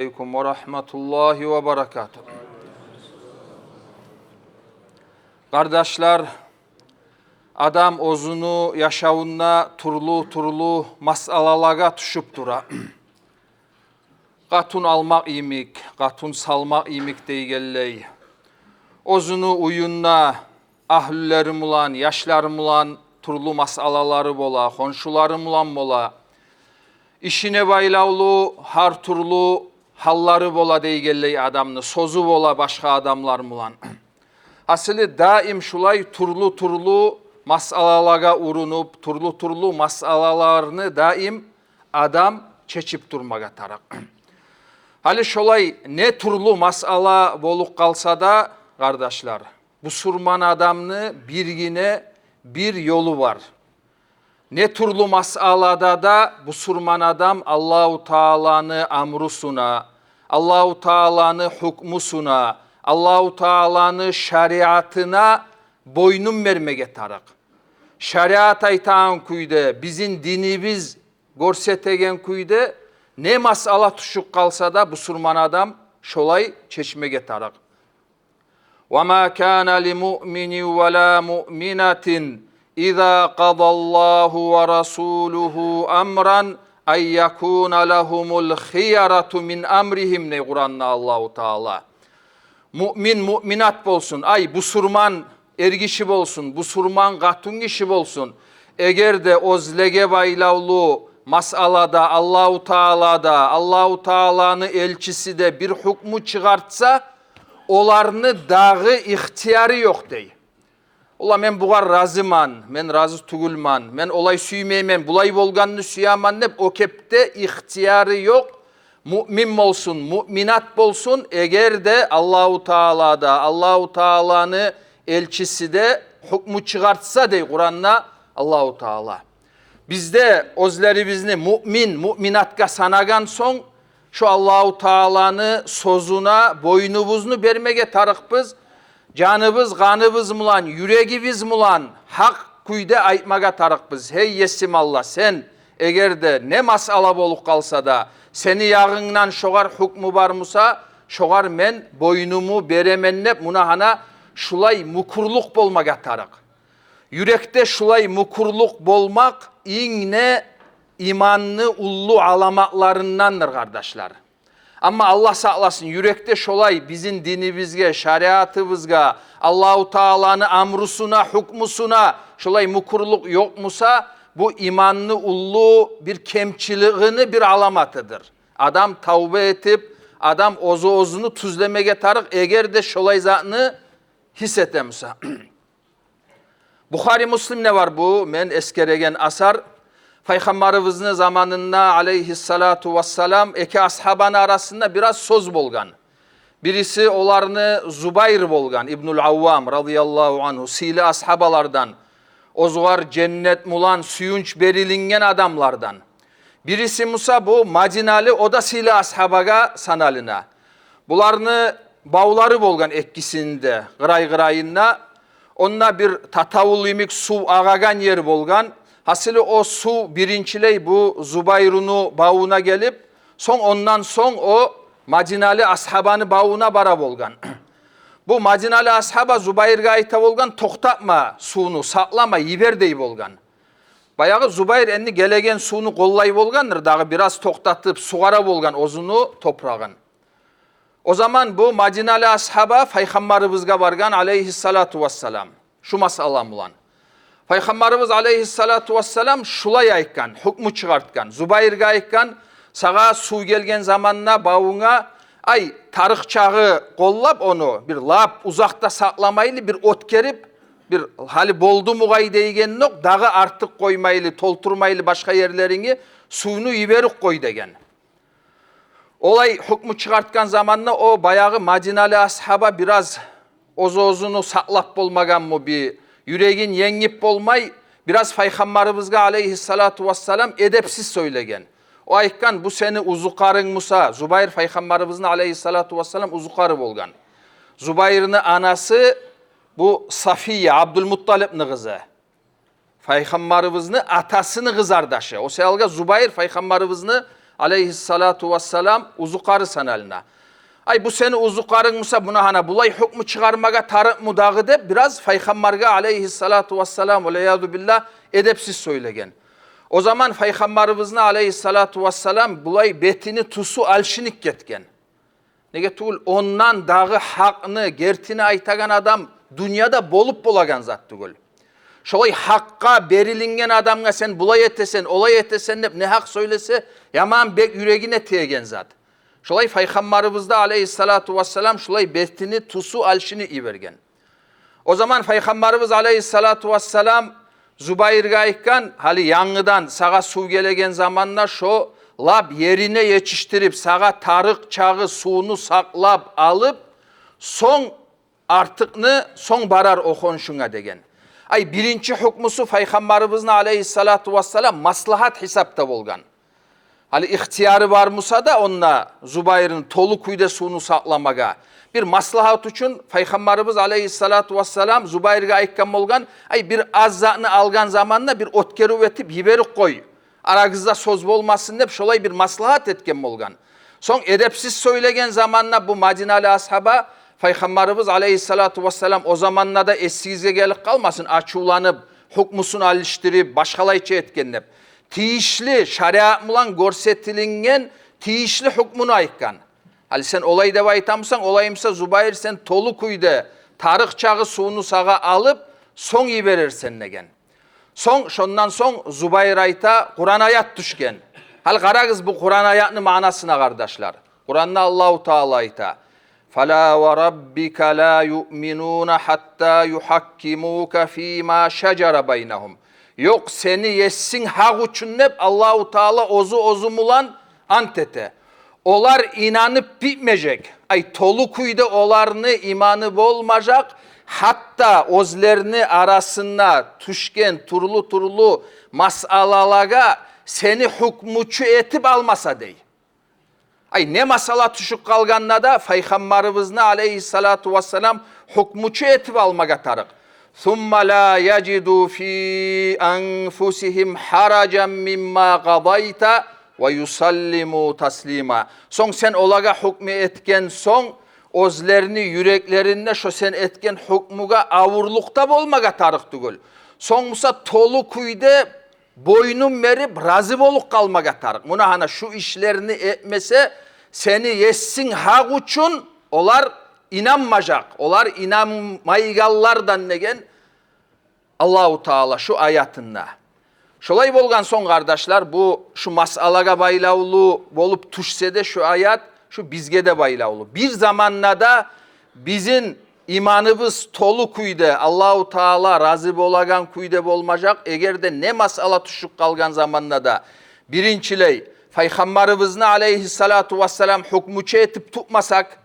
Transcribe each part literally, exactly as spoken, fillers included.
алейкум ва рагьматуллагьи ва баракатугь. Къардашлар, адам оьзюню яшавунда тюрлю-тюрлю масъалалагъа тюшюп тура. Къатын алмакъ йимик, къатын салмакъ йимик дейгенлей. Оьзюню уьюнде агьлюлери булан, яшлары булан тюрлю масъалалары бола, хоншулары булан бола. Ишине байлавлу гьар тюрлю гьаллары бола дейгенлей адамны, сёзю бола башгъа адамлар булан. Гьасили, даим шулай тюрлю-тюрлю масъалалагъа урунуп, тюрлю-тюрлю масъалаланы даим адам чечип турмагъа тарыкъ. Гьали шолай не тюрлю масъала болуп къалса да, къардашлар, бусурман адамны биргине бир ёлу бар. Не тюрлю масъалада да бусурман адам Аллагьу Тааланы амрусуна, Аллагьу Тааланы гьукмусуна, Аллагьу Тааланы шариатына бойнун бермеге тарыкъ. Шариат айтагъан кюйде, бизин динибиз гёрсетеген кюйде не масъала тюшюп къалса да, бусурман адам шолай чечмеге тарыкъ. وما كان لمؤمن ولا مؤمنة إذا قضى الله ورسوله أمرا أن يكون لهم الخيرة من أمرهم, дей Къуранда Аллагьу Таала. Муъмин, муъминат болсун, ай, бусурман эргиши болсун, бусурман къатынгиши болсун, эгер де оьзлеге байлавлу масъалада Аллагьу Таала да, Аллагьу Тааланы элчиси де бир гьукму чыгъартса, оланы дагъы ихтияры ёкъ, дей. Ола, мен бугъар разимен, мен рази тюгюлмен, мен олай сюймеймен, булай болгъанны сюемен деп, о кепде ихтияры ёкъ. Муъмин болсун, муъминат болсун, эгер де Аллагьу Таала да, Аллагьу Тааланы элчиси де гьукму чыгъартса, дей Къуранда Аллагьу Таала. Биз де оьзлерибизни муъмин, муъминатгъа санагъан сонг, шо Аллагьу Тааланы сёзюне бойнубузну бермеге тарыкъбыз. Жаныбыз, къаныбыз булан, юрегибиз булан гьакъ кюйде айтмагъа тарыкъбыз: «Гьей Есим Аллагь, сен, эгер де не масъала болуп къалса да, сени ягъынгдан шогъар гьукму бар буса, шогъар мен бойнуму беремен», – деп, муна гьана шулай мюкюрлюк болмагъа тарыкъ. Юрекде шулай мюкюрлюк болмакъ инг де иманны уллу аламатларындандыр, къардашлар. Амма Аллагь сакъласын, юрекде шолай бизин динибизге, шариатыбызгъа, Аллагьу Тааланы амрусуна, гьукмусуна шолай мюкюрлюк ёкъ буса, бу иманны уллу бир кемчилигини бир аламатыдыр. Адам тавба этип, адам оьзю оьзюню тюзлемеге тарыкъ, эгер де шолай затны гьис эте буса. Бухари, Муслимде бар бу мен эсгереген асар. Пайхаммарыбызны заманында, алейгьиссалату вассалам, эки асгьабаны арасында бираз сёз болгъан. Бириси оланы Зубайр болгъан, Ибнуль Аввам, радияллагьу ангьу, сыйлы асгьабалардан, оьзюгъар женнет булан сююнч берилинген адамлардан. Бириси буса бу мадинали, о да сыйлы асгьабагъа саналына. Буланы бавлары болгъан экисини де къырай-къырайында. Онда бир татавул йимик сув агъагъан ер болгъан. Гьасили, о сув биринчилей бу Зубайруну бавуна гелип, сонг, ондан сонг о мадинали асгьабаны бавуна бара болгъан. Бу мадинали асгьаба Зубайргъа айта болгъан: «Токътатма сувну, сакълама, йибер», – дей болгъан. Баягъы Зубайр энни гелеген сувну къоллай болгъандыр, дагъы бираз токътатып сугъара болгъан оьзюню топурагъын. О заман бу мадинали асгьаба Пайхаммарыбызгъа баргъан, алейгьиссалату вассалам, шу масъала булан. Пайхаммарыбыз, алейгьиссалату вассалам, шулай айтгъан, гьукму чыгъартгъан. Зубайргъа айтгъан: «Сагъа сув гелген заманда бавунга, ай, тарыкъ чагъы къоллап ону, бир лап узакъда сакъламайлы, бир оьтгерип, бир гьали болдуму къай дейгенокъ, дагъы артыкъ къоймайлы, толтурмайлы башгъа ерлеринге, сувну йиберип къой», – деген. Олай гьукму чыгъартгъан заманда о баягъы мадинали асгьаба бираз оьз-оьзюню сакълап болмагъанмы, бир юрегин енгип болмай, бираз Пайхаммарыбызгъа, алейгьиссалату вассалам, эдепсиз сёйлеген. О айтгъан: «Бу сени узукъарынг буса». Зубайр Пайхаммарыбызны, алейгьиссалату вассалам, узукъары болгъан. Зубайрны анасы бу Сафия, Абдулмутталипни къызы. Пайхаммарыбызны атасыны къызардашы. О саялгъа Зубайр Пайхаммарыбызны алейгьиссалату вассалам, узукъары саналына. Ай, бу сени узукъарынг буса, муна гьана булай гьукму чыгъармагъа тарыкъмы дагъы деп, бираз пайхаммаргъа, алейгьиссалату вассалам, валиязу биллагь, эдепсиз сёйлеген. О заман пайхаммарыбызны, алейгьиссалату вассалам, булай бетини тюсю алышынып гетген. Неге тюгюл, ондан дагъы гьакъны, гертини айтагъан адам дюньяда болуп болагъан зат тюгюл. Шолай гьакъгъа берилинген адамгъа сен булай этесен, олай этесен деп негьакъ сёйлесе, яман бек юрегине тиеген зат. Шолай пайхаммарыбыз да, алейгьиссалату вассалам, шолай бетини тюсю алышынып йиберген. О заман пайхаммарыбыз, алейгьиссалату вассалам, Зубайргъа айтгъан: «Гьали янгыдан сагъа сув гелеген заманда шо лап ерине етишдирип, сагъа тарыкъ чагъы сувну сакълап алып, сонг артыкъны сонг барар о хоншунга», — деген. Ай, биринчи гьукмусу пайхаммарыбызны, алейгьиссалату вассалам, маслагьат гьисапда болгъан. Гьали ихтияры бар буса да онда Зубайрны толу кюйде сувну сакъламагъа, бир маслагьат учун пайхаммарыбыз, алейгьиссалату вассалам, Зубайргъа айтгъан болгъан: «Ай, бир аз затны алгъан заманда бир оьтгерив этип йиберип къой, арагъызда сёз болмасын», — деп, шолай бир маслагьат этген болгъан. Сонг эдепсиз сёйлеген заманда бу мадиналы асгьаба пайхаммарыбыз, алейгьиссалату вассалам, о заманда да эсигизге гелип къалмасын, ачувланып, гьукмусун алышдырып, башгъалайча этген деп. Тийишли, шариат булан гёрсетилинген тийишли гьукмуну айтгъан. «Гьали сен олай деп айтамысан, олай буса, Зубайр, сен толу кюйде тарыкъ чагъы сувну сагъа алып, сонг йиберерсен», — деген. Сонг, шондан сонг Зубайр айта, Къуран аят тюшген. Гьали къарагъыз бу Къуран аятны маънасына, къардашлар. Къуранда Аллагьу Таала айта: «Фала ва раббика ла юъминуна гьатта югьаккимука фима шажара байнагьум». «Ёкъ, сени Есинг гьакъ учун», — деп, Аллагьу Таала оьзю оьзю булан ант эте. «Олар инанып битмежек, ай, толу кюйде оланы иманы болмажакъ, гьатта оьзлени арасында тюшген тюрлю-тюрлю масъалалагъа сени гьукмучу этип алмаса», — дей. Ай, не масъала тюшюп къалгъанда да, пайхаммарыбызны, алейгьиссалату вассалам, гьукмучу этип алмагъа тарыкъ. «Сумма ла яжиду фи анфусигьим гьаражан мимма къадайта ва юсаллиму таслима». Сонг сен олагъа гьукму этген сонг, оьзлени юреклеринде шо сен этген гьукмугъа авурлукъ да болмагъа тарыкъ тюгюл. Сонг буса толу кюйде бойнун берип, рази болуп къалмагъа тарыкъ. Муна гьана шу ишлени этмесе, сени Есинг гьакъ учун, олар инанмажакъ, олар инанмайгъанлардан деген Аллагьу Таала шу аятында. Шолай болгъан сонг, къардашлар, бу шу масъалагъа байлавлу болуп тюшсе де шу аят, шу бизге де байлавлу. Бир заманда да бизин иманыбыз толу кюйде, Аллагьу Таала рази болагъан кюйде болмажакъ. Эгер де не масъала тюшюп къалгъан заманда да, биринчилей, пайхаммарыбызны, алейгьиссалату вассалам, гьукмучу этип тутмасакъ,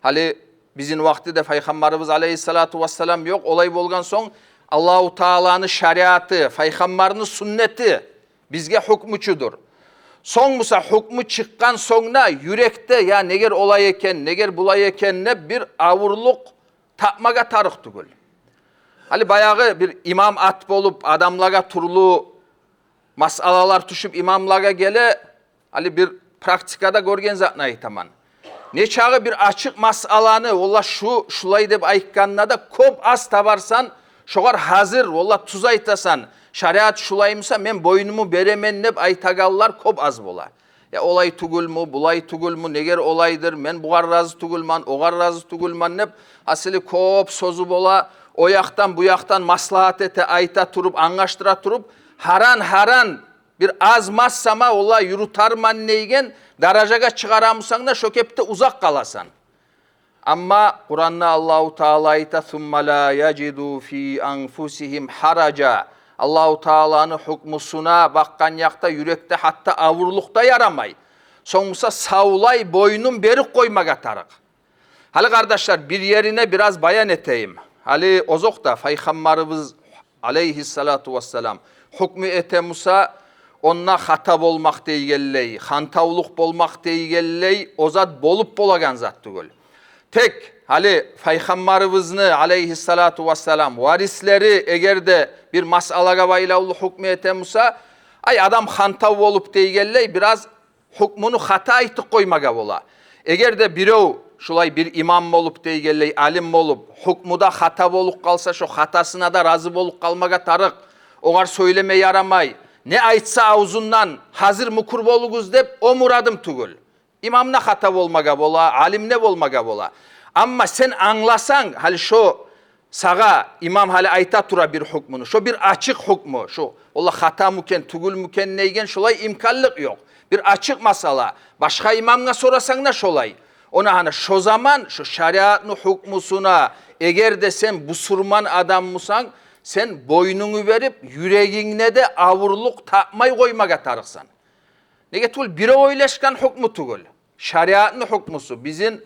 гьали бизин вакътиде пайхаммарыбыз, алейгьиссалату вассалам, ёкъ. Олай болгъан сонг, Аллагьу Тааланы шариаты, пайхаммарны суннети бизге гьукмучудур. Сонг буса гьукму чыкъгъан сонг да юрекде, я негер олай экен, негер булай экен деп бир авурлукъ тапмагъа тарыкъ тюгюл. Гьали баягъы бир имам ат болуп, адамлагъа тюрлю масъалалар тюшюп, имамлагъа геле, гьали бир практикада гёрген затны айтаман. Нечагъы бир ачыкъ масъаланы, валла, шу шулай деп айтгъанда да, кёп аз табарсан шогъар гьазир, валла, тюз айтасан, шариат шулай буса, мен бойнуму беремен деп айтагъанлар кёп аз бола. Я олай тюгюлмю, булай тюгюлмю, негер олайдыр, мен бугъар рази тюгюлмен, огъар рази тюгюлмен деп, асили кёп сёзю бола, о якъдан, бу якъдан маслагьат эте, айта туруп, англашдыра туруп, гьаран-гьаран бир аз-маз сама олай юрютермен дейген даражагъа чыгъара бусанг да, шо кепде узакъ къаласан. Амма Къуранда Аллагьу Таала айта: «Сумма ла яжиду фи анфусигьим гьаража». Аллагьу Тааланы гьукмусуна бакъгъан якъда юрекде гьатта авурлукъ да ярамай. Сонг буса савлай бойнун берип къоймагъа тарыкъ. Гьали, къардашлар, бир ерине бираз баян этейим. Гьали озокъда, Пайхаммарыбыз алейгьиссалату вассалам гьукму эте буса, онда хата болмакъ дейгенлей, хантавлукъ болмакъ дейгенлей, о зат болуп болагъан зат тюгюл. Тек гьали Пайхаммарыбызны алейгьиссалату вассалам варислери эгер де бир масъалагъа байлавлу гьукму эте буса, ай, адам хантав болуп дейгенлей, бираз гьукмуну хата айтып къоймагъа бола. Эгер де бирев шулай бир имам болуп, дейгенлей, алим болуп, гьукмуда хата болуп къалса, шо хатасына да рази болуп къалмагъа тарыкъ. Огъар сёйлеме ярамай. Не айтса авзундан, гьазир мюкюр болугъуз деп, о мурадым тюгюл. Имам да хата болмагъа бола, алим де болмагъа бола. Амма сен англасанг, гьали шо сагъа имам гьали айта тура бир гьукмуну. Шо бир ачыкъ гьукму. Шо, валлагь, хатамы экен, тюгюлмю экен дейген шолай имканлыкъ ёкъ. Бир ачыкъ масъала. Башгъа имамгъа сорасанг да шолай. Она гьана шо заман шо шариатны гьукмусуна, эгер де сен бусурман адаммусанг, сен бойнунгну берип, юрегингде де авурлукъ тапмай къоймагъа тарыкъсан. Неге тюгюл, бирев ойлашгъан гьукму тюгюл. Шариатны гьукмусу, бизин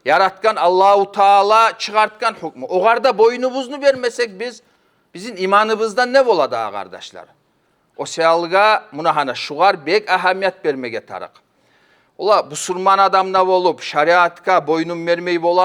яратгъан Аллагьу Таала чыгъартгъан гьукму. Огъар да бойнубузну бермесек биз, бизин иманыбыздан не бола дагъы, къардашлар? О саялгъа муна гьана шугъар бек агьамият бермеге тарыкъ. Ола бусурман адам да болуп, шариатгъа бойнун бермей бола